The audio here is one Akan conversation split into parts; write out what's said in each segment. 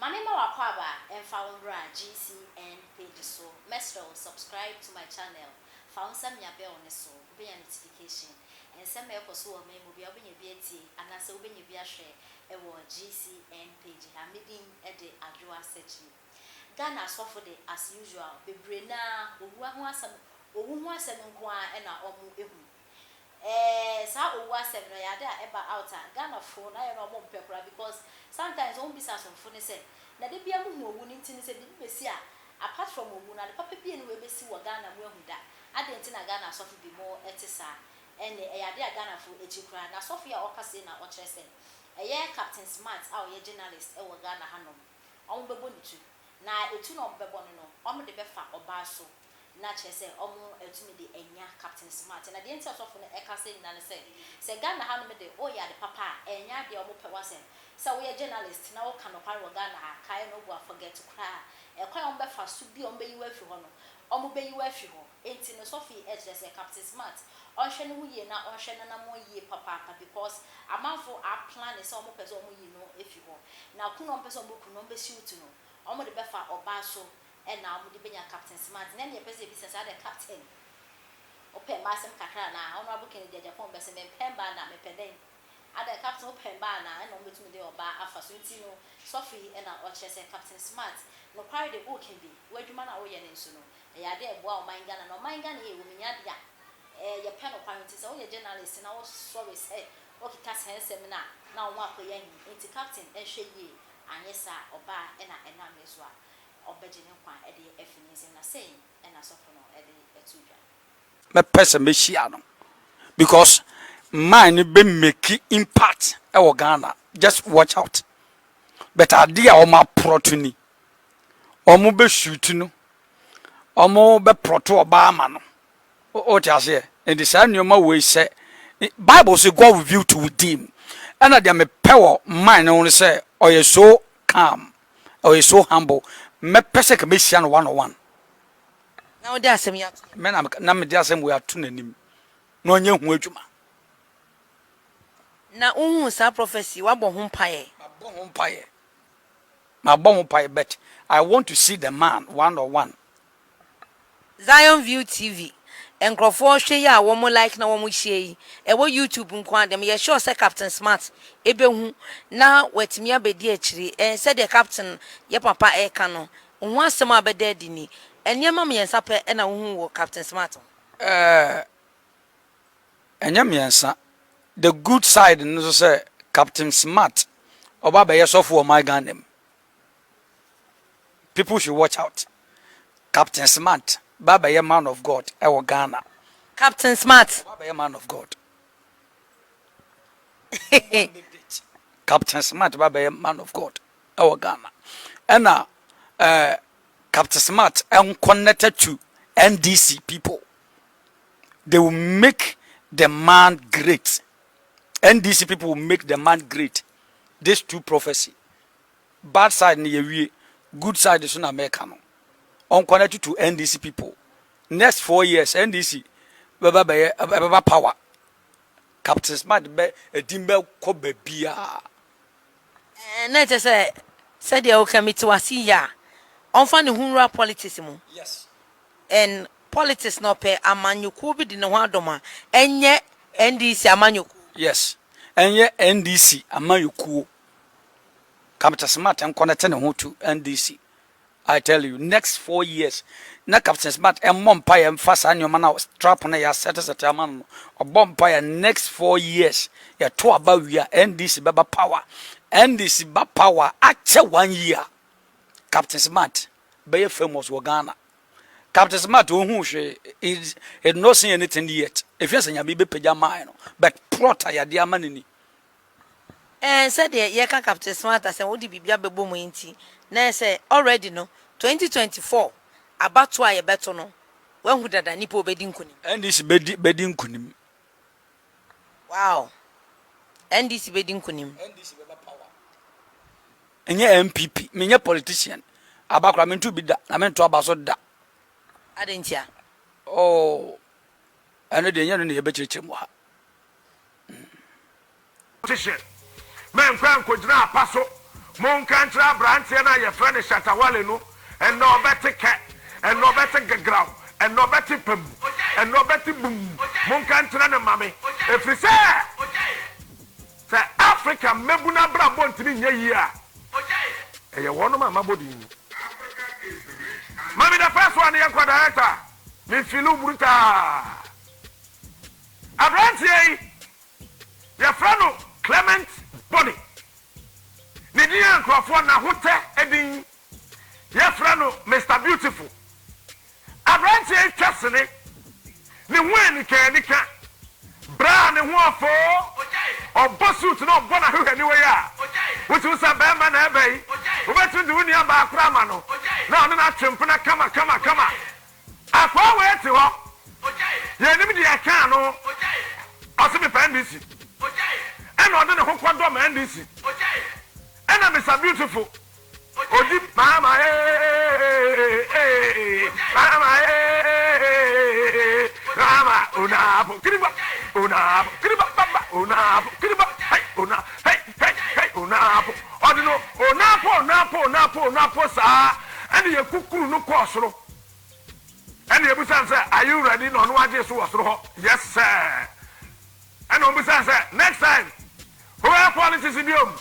Ma me ma w'akwaaba mfa wo mbra GCN page so mɛsrɛ wo subscribe to my channel fa wo nsa mia bell no so wobɛnya notification nsɛm a ɛkɔ so wɔ ɔman mu biara wobɛnya bi atie anaasɛ wobɛnya bi ahwɛ wɔ GCN page ha me din de Adwoa Sekyie Ghana asɔfo de as usual bebree no ara owu ho asɛm owu ho asɛm nko ara na wɔn hu Ɛɛɛ saa owu asɛm no ɛyɛ ade a ɛba out a Ghanafoɔ no ayɛ na ɔmo mpɛ koraa because sometimes ɔmo bisa asomfo no sɛ na da biaa mo hu owu no nti no sɛ biribi bɛsi a apart from owu no ade papa bie ne wei bɛsi wɔ Ghana mo ahu da adɛn nti na Ghana asɔfo bi mo te saa ɛnne ɛyɛ ade a Ghanafoɔ akyi koraa na sɔfo yi a ɔka sei na ɔkyerɛ sɛ ɛyɛ Captain Smart a ɔyɛ journalist wɔ Ghana hanom ɔmo bɛbɔ ne tu na etu no a ɔmo bɛbɔ no no ɔmo de bɛfa ɔbaa so na kyerɛ sɛ ɔmo atumi de anya Captain Smart. Na deɛ nti a ɔsɔfo no ɛka sei nyinaa ne sɛ, sɛ Ghana ha nom de woyɛ ade papa a, ɛnyɛ adeɛ a ɔmo pɛ w'asɛm. Sɛ woyɛ journalist na woka nokware wɔ Ghana ha, kae no woboa forget koraa. Ɛkwan a ɔmo bɛfa so bi a ɔmo bɛyi wo afiri hɔ no, ɔmo bɛyi wo afiri hɔ. Enti no sɔfo yi ɛkyerɛ sɛ Captain Smart ɔnhwɛ ne ho yie na ɔnhwɛ n'anamɔn yie papaapa because amanfo aplane sɛ ɔmo pɛ sɛ ɔmo yi no fi hɔ. Na ku no a ɔmo pɛ sɛ ɔmo ku no, ɔmo bɛ shoot no, ɔmo de bɛfa ɔbaa so ɛna ɔmo de benya Captain Smart na ɛna yɛpɛ sɛ yɛbisa sɛ adɛn Captain wopɛ mmaa asɛm kakra anaa Honourable Kennedy Agyapong bɛse mempɛ mmaa na mepɛ dɛn adɛn Captain wopɛ mmaa anaa ɛna ɔmo bɛtumi de ɔbaa afa so nti no sɔfo yi ɛna ɔkyerɛ sɛ Captain Smart nokware de woka bi w'adwuma no a woyɛ no nso no ɛyɛ adeɛ a ɛboa ɔman Ghana na ɔman Ghana yi ɛwɔ mu nyɛ adeɛ a ɛɛ yɛpɛ nokware nti sɛ woyɛ journalist na wosɔre sɛ wokeka saa nsɛm no a na wo ho akɔyɛ ahi nti Captain nhwɛ yie anyɛ saa a ɔbaa ɛna ɛnam ne so a ɔbɛgye ne nkwa de afi ne nsam, na sei na asɔfo no de to dwa. Mɛpɛ sɛ mɛhyia no because man no bɛ make impact wɔ Ghana just watch out but adeɛ a wɔn aprɔto ni wɔn bɛ shoot no wɔn bɛ prɔto ɔbaa ama no o te aseɛ nti saa nneɛma wei sɛ Bible sɛ God reveal to redeem ɛna deɛ mepɛ wɔ man no ho sɛ ɔyɛ so calm Ɔyɛ so humble mɛpɛ sɛ nka mɛhyia no one on one. Na wode asɛm yi ato n'anim. Me na na mede asɛm wei ato n'anim na ɔnyɛ ho adwuma. Na wohuu saa prophecy yi, woabɔ ho mpaeɛ? Mabɔ ho mpaeɛ, mabɔ ho mpaeɛ but I want to see the man one on one. Zion View TV nkorɔfoɔ hwɛ yi a wɔn like na wɔn share yi ɛwɔ YouTube nko ara deɛ meyɛ sure sɛ Captain Smart ɛbɛhu na watumi abɛdi akyire ɛɛ sɛdeɛ Captain yɛ papa ɛreka no ho asɛm a bɛda adi ni nneɛma mmiɛnsa pɛ ɛna wohu wɔ Captain Smart ho. Ɛɛ ɛnyɛ mmiɛnsa the good side no nso sɛ Captain Smart ɔba abɛyɛ sɔfo wɔ ɔman Ghana mu. People should watch out Captain Smart ba bɛyɛ man of God ɛwɔ Ghana. Captain Smart. Ɔba bɛyɛ man of God. Captain Smart ba bɛyɛ man of God ɛwɔ Ghana. Ɛna ɛɛ eh, Captain Smart ɛnconnected to NDC people. They will make the man great. NDC people will make the man great. This two prophecy. Bad side no yɛwie, good side so na mɛka no. Ɔnkɔ na tutu NDC people. Next 4 years NDC bɛba bɛyɛ ɛbɛba power. Captain Smart bɛ edin bɛkɔ baabiara. Ɛɛ na ɛkyɛ sɛ sɛdeɛ woka mi te wase yie a ɔmfa ne ho nwura politics mu. Yes. And politics na ɔpɛ amanyɔkuo bi de ne ho adɔm a ɛnyɛ NDC amanyɔkuo. Yes. Ɛnyɛ NDC amanyɔkuo. Captain Smart nkɔnɛte ne ho to NDC. I tell you, next 4 years, na Captain Smart ɛmmɔ mpaeɛ mfa saa nneɛma no a trap no yɛasɛtesɛte ama no no. Ɔbɔ mpaeɛ next 4 years, yɛto aba wie a NDC bɛba power. NDC ba power akyɛ one year. Captain Smart bɛyɛ famous wɔ Ghana. Captain Smart ohun hwee, he he not seen anything yet. Efi sɛ Nyame bɛpagya maa no, but plot a yɛde ama no ni. Ɛɛ sɛdeɛ yɛka Captain Smart asɛm wode biribi abɛbɔ mu yi nti na ɛyɛ sɛ already no 2024 abatoɔ a yɛbɛto no wahu dada nipa a ɔbɛdi nkunim. NDC bɛdi bɛdi nkunim. Wow NDC bɛdi nkunim. NDC bɛba power. Ɛnyɛ NPP, menyɛ politician. Aba koraa mento bi da na mento aba so da. Adɛn ntia? Oh, ɛno deɛ ɛnyɛ no na yɛbɛkyerɛkyerɛ mu ha. Hyehyɛ. Mɛnkɔ ankɔgyina apa so. Monka nkyerɛ aberanteɛ no a yɛfrɛ no Shatta Wale no, ɛnnɛ ɔbɛte kɛ, ɛnnɛ ɔbɛte gegraw, ɛnnɛ ɔbɛte pam, ɛnnɛ ɔbɛte bum. Monka nkyerɛ no mma me, ɛfiri sɛ, sɛ Africa mmabunu abrabɔ ntumi nyɛ yie a, ɛyɛ wɔnom a mabɔ din yi. Ma me the first one yɛnkɔ director, me feeli wo brutaa. Aberanteɛ yi, yɛfrɛ no Clement Bonney. Ne din a nkurɔfoɔ n'ahotɛ din yɛfrɛ no Mister Beautiful. Aberanteɛ yi twa sene, ne ho anikaanika, berɛ a ne ho afoo, ɔbɔ suit na ɔbɔ n'ahwehwɛniwa yi a, wotumi sɛ barima na ɛreba yi, wobɛtumi de wo nua baa koraa ama no na ɔne no atwe mpena kama kama kama. Akoa wei te hɔ, yɛnnim deɛ ɛkaa no, ɔse mepɛ NDC, ɛna ɔde ne ho kɔdɔm NDC, ɛna Mister Beautiful, ɔdi maama ee ee, maama ee, maama onapo kiriba, onapo kiriba baba, onapo kiriba, hey ona, hey hey hey onapo, ɔde no onapo onapo onapo onapo saa, ɛna yɛkukuru no kɔɔ soro. Ɛna yɛbisaa no sɛ, Are you ready? Na ɔno agyee so wɔ soro hɔ, Yes sir. Ɛna wɔbisaa no sɛ, Next time, wobɛyɛ politics biom?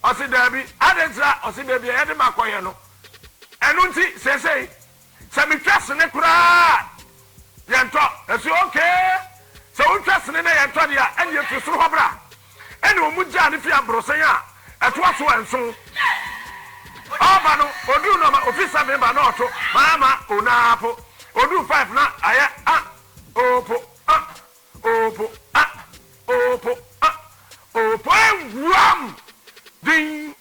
Ɔse, Daabi. Adɛn ntira? Ɔse, Baabi a yɛde me akɔyɛ no, ɛno nti seesei sɛ metwa sene koraa a, yɛntɔ. Ɛse, Okay, sɛ wotwa sene na yɛntɔ deɛ a, ɛneɛ firi soro hɔ bra. Ɛnna wɔgyaa no fii abrɔsan a ɛtoa so nson. Ɔreba no, oduu nɔma ofi seven ba na ɔto maama onaapo. Oduu five na ayɛ a oopo a oopo a oopo a oopo awuam din.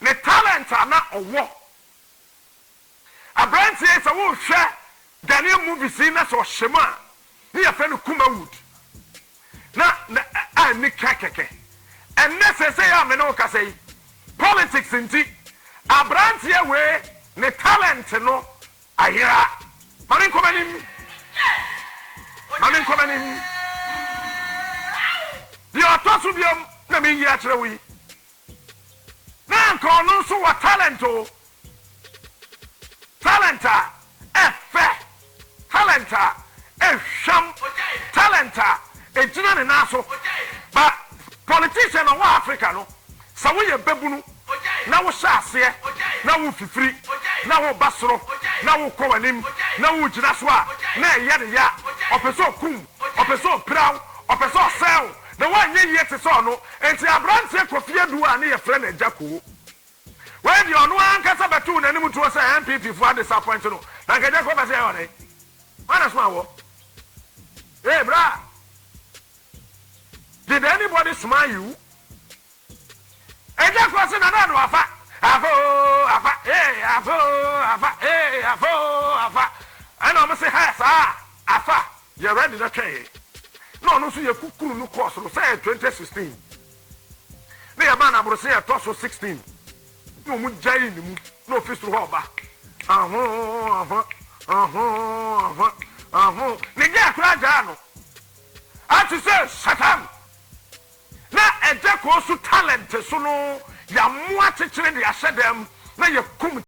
Ne talent a na ɔwɔ. Aberanteɛ yi sɛ wohwɛ Ghanaian movies yi na sɛ ɔhyɛ mu a ne yɛfrɛ no Kumawood na na anika kɛkɛ. Ɛnnɛ seesei a me ne wo kasa yi politics nti aberanteɛ wei ne talent no ayera. Ma me nkɔ m'anim, ma me nkɔ m'anim. Deɛ ɔtɔ so biom na meyi akyerɛ wo yi na anka ɔno nso wɔ talent o. Talent a ɛfɛ, talent a ɛhwam, talent a ɛgyina ne nan so. But politician a ɔwɔ Africa no, sɛ woyɛ babunu na wohyɛ aseɛ na wofifiri na woba soro na wokɔ w'anim na wogyina so a, na ɛyɛ no ya. Ɔpɛ sɛ ɔkum wo, ɔpɛ sɛ ɔpira wo, ɔpɛ sɛ ɔsɛe wo, na woanyɛ yie te sɛ ɔno. Enti aberanteɛ Kofi Adu a ne yɛfrɛ no Agya Koo, Wei deɛ ɔno ankasa bɛtoo n'anim tuo sɛ NPP foɔ adisappoint no na nka Gyako pɛ sɛ yɛyɛ ɔdɛn? Hwan na soma woɔ? Hey bra! Did anybody soma you? Egyako se Nana Addo afa, afa oo afa, hey afa oo afa, hey afa oo afa. Ɛna ɔmo se hɛ saa afa yɛ ready na twɛn yɛn. Na ɔno nso yɛ kukuru no kɔɔ soro sɛ 2016. Na yɛbaa no aborɔsan a ɛtɔ so 16, na wɔn gyaee ne mu, na ofi soro hɔ reba. Aho, aho, aho, aho, aho. Ne gyaa koraa gyaa no. Ate sɛ Satan na ɛgya kɔɔ so talent so no, yɛamoa kyekyere de ahyɛ dɛm na yɛkum.